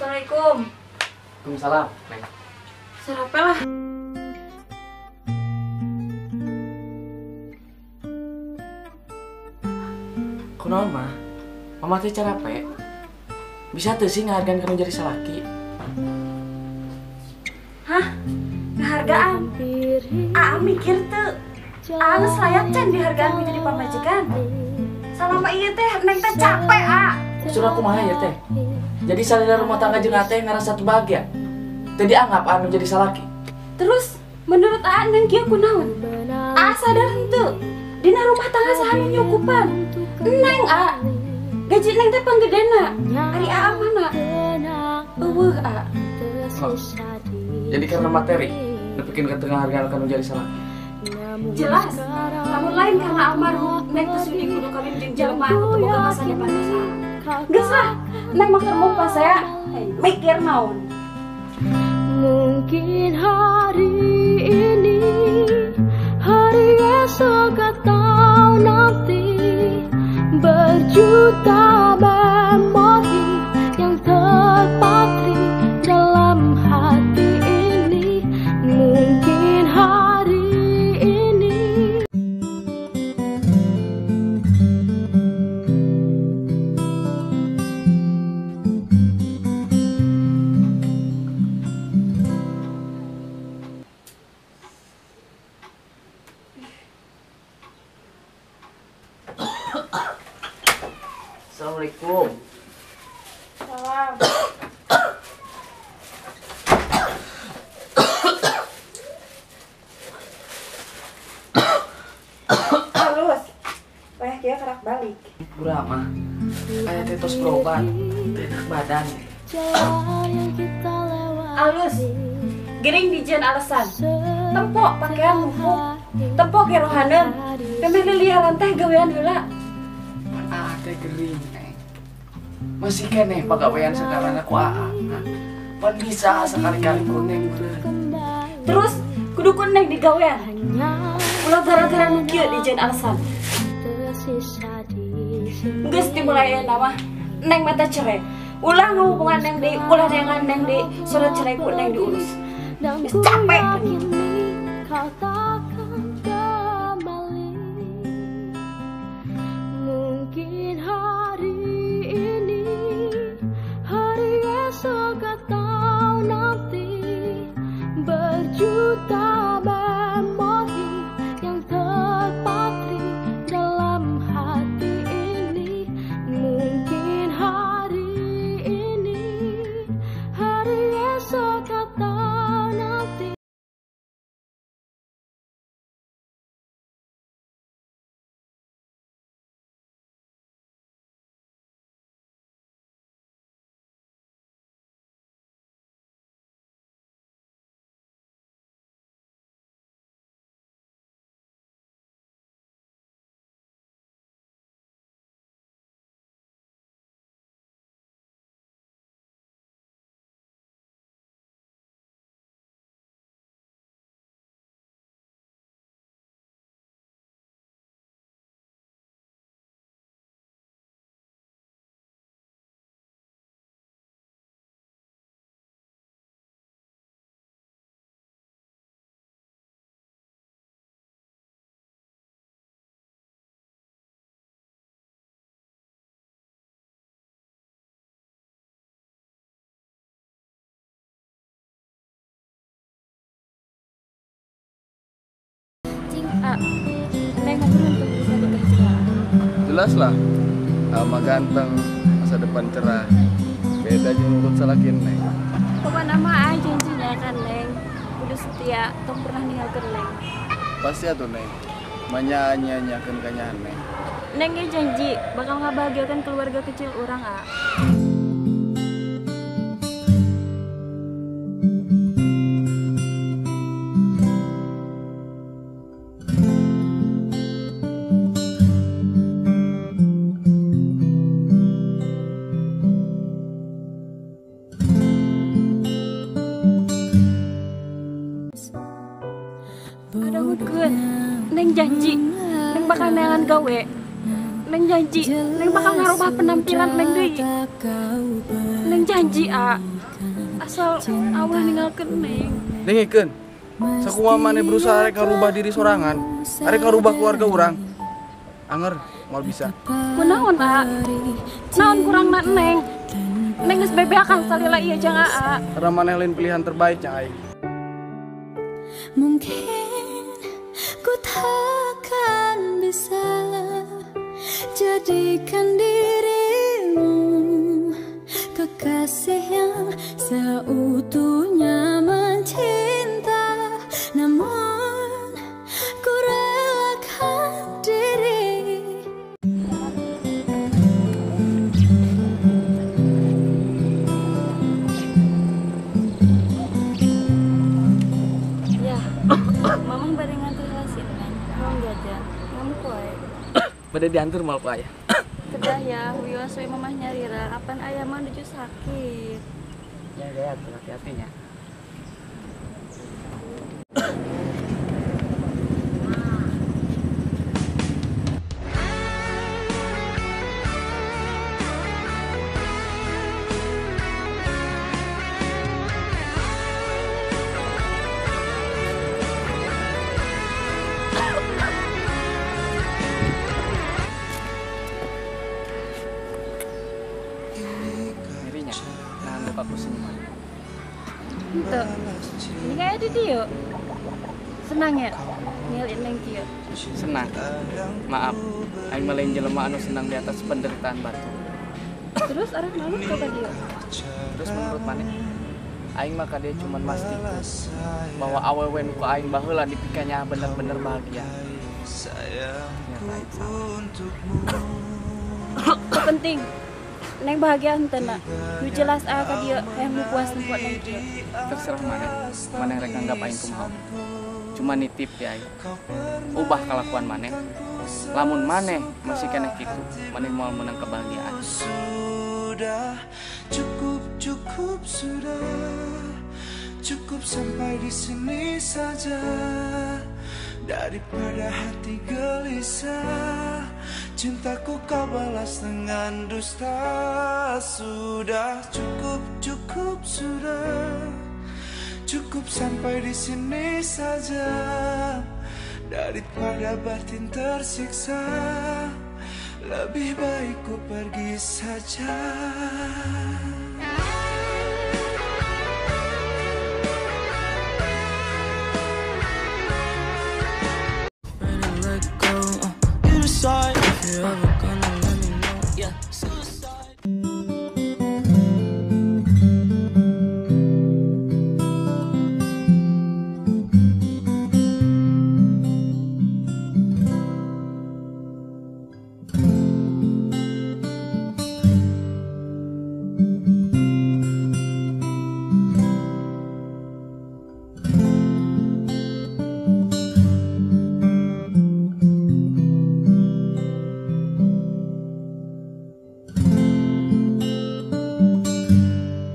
Assalamualaikum. Waalaikumsalam, Neng. Sarape lah. Kunaon mah? Mama teh carape. Bisa teu sih ngahargaan kana jadi salaki? Hah? Ngahargaan? Aa mikir teu. Aa geus layak can dihargaan ku jadi pamajikan. Salama ieu teh Neng teh capek, A. Maksud aku mah ya teh. Jadi salila rumah tangga jeung teh ngarasa teu bahagia. Teu dianggap anu jadi salaki. Terus menurut Aa Neng kieu kunaon? Aa sadar henteu? Dina rumah tangga saha nu nyukupan? Neng, A. Gaji Neng teh panggedena. Ari Aa mana? Eueuh, A. Oh. Jadi karena materi nepikeun ka teu ngahargaan kanu jadi salaki. Jelas, namun lain karena almarhum Neng teu sudi kudu kawin jeung jelema anu teu boga masa depan usaha. Geus lah, Neng mah keur mupas ya. Mikir naon. Mungkin hari ini, hari esok atau nanti, berjuta memori yang terpatri dalam hati ini. Mungkin hari ini. Assalamualaikum. Salam. Halus. Wah, dia kerak balik. Pura mah. Kayak teh tos berobat, teu enak badan. Alus. Gering dijieun alasan. Tempo pakaian numpuk. Tempo kerohaneun. Memeh liliaran teh gawean heula. Pan Aa teh gering, Neng. Masih keneh pagawean sekarang ku Aa. Pan bisa sekali-kali ku Neng meureun. Terus kudu ku Neng digawean. Ulah gara-gara nu kieu dijieun alasan. Geus dimulai ayeuna mah Neng mata cerai. Ulah ngahubungan Neng deui, ulah neangan Neng deui, surat cerai ku Neng diurus. Geus capek. Mungkin hari ini, hari esok atau nanti, berjuta memori yang terpatri dalam hati ini. Mungkin hari ini, hari esok atau nanti. A, Neng mau beruntung bisa nikah jeung Aa. Jelas lah, sama ganteng, masa depan cerah. Beda jeung urut salaki Neng. Pokokna mah Aa janjinya kan Neng, kudu setia, tong pernah ninggalkeun Neng. Pasti atuh Neng, manya-nyanyakeun kanyahan Neng. Neng ge janji bakal ngabahagiakeun keluarga kecil urang, A. Neng janji, Neng bakal neangan gawe. Neng janji, Neng bakal ngarubah penampilan Neng deui. Neng janji, A. Asal Allah ninggalkeun Neng. Dengekeun. Sakumaha maneh berusaha rek ngarubah diri sorangan, arek ngarubah keluarga urang. Anger moal bisa. Kunaon, A? Naon kurangna Neng? Neng geus bebeakan salila ieu jang Aa. Karena maneh lain pilihan terbaik nya aing. Mungkin ku takkan bisa jadikan dirimu kekasih yang seutuhnya mencinta. Namun ku relakan diri. Ya, mamang bade nganter heula si Neng, mau jajan, ngamuk wae. Bade diantar mal ku ayah. Kedah ya, wios we mamah nyarira, apan ayah mah nuju sakit. Ya ya, hati-hati nya. Aku senyuman. Henteu. Ini kayak di dieu. Senang ya? Nilin Neng kieu. Senang. Maaf, aing mah lain jelema anu senang di atas penderitaan batu. Terus arek malu ka dieu. Terus menurut maneh, aing mah ka dieu cuman mastikeun bahwa awewe nu ku aing baheula dipikanya bener-bener bahagia. Ternyata aing salah. Penting. Neng bahagia henteu na. Nu jelas aya ka dieu hayang nu puas nempo Neng kieu. Terserah maneh, maneh rek nganggap aing kumaha. Cuma nitip ya aing. Ubah kalakuan maneh. Lamun maneh masih keneh kitu, maneh moal meunang kebahagiaan. Sudah cukup, cukup sudah. Cukup sampai di sini saja. Daripada hati gelisah, cintaku kau balas dengan dusta. Sudah cukup, cukup sudah. Cukup sampai di sini saja. Daripada batin tersiksa, lebih baik ku pergi saja.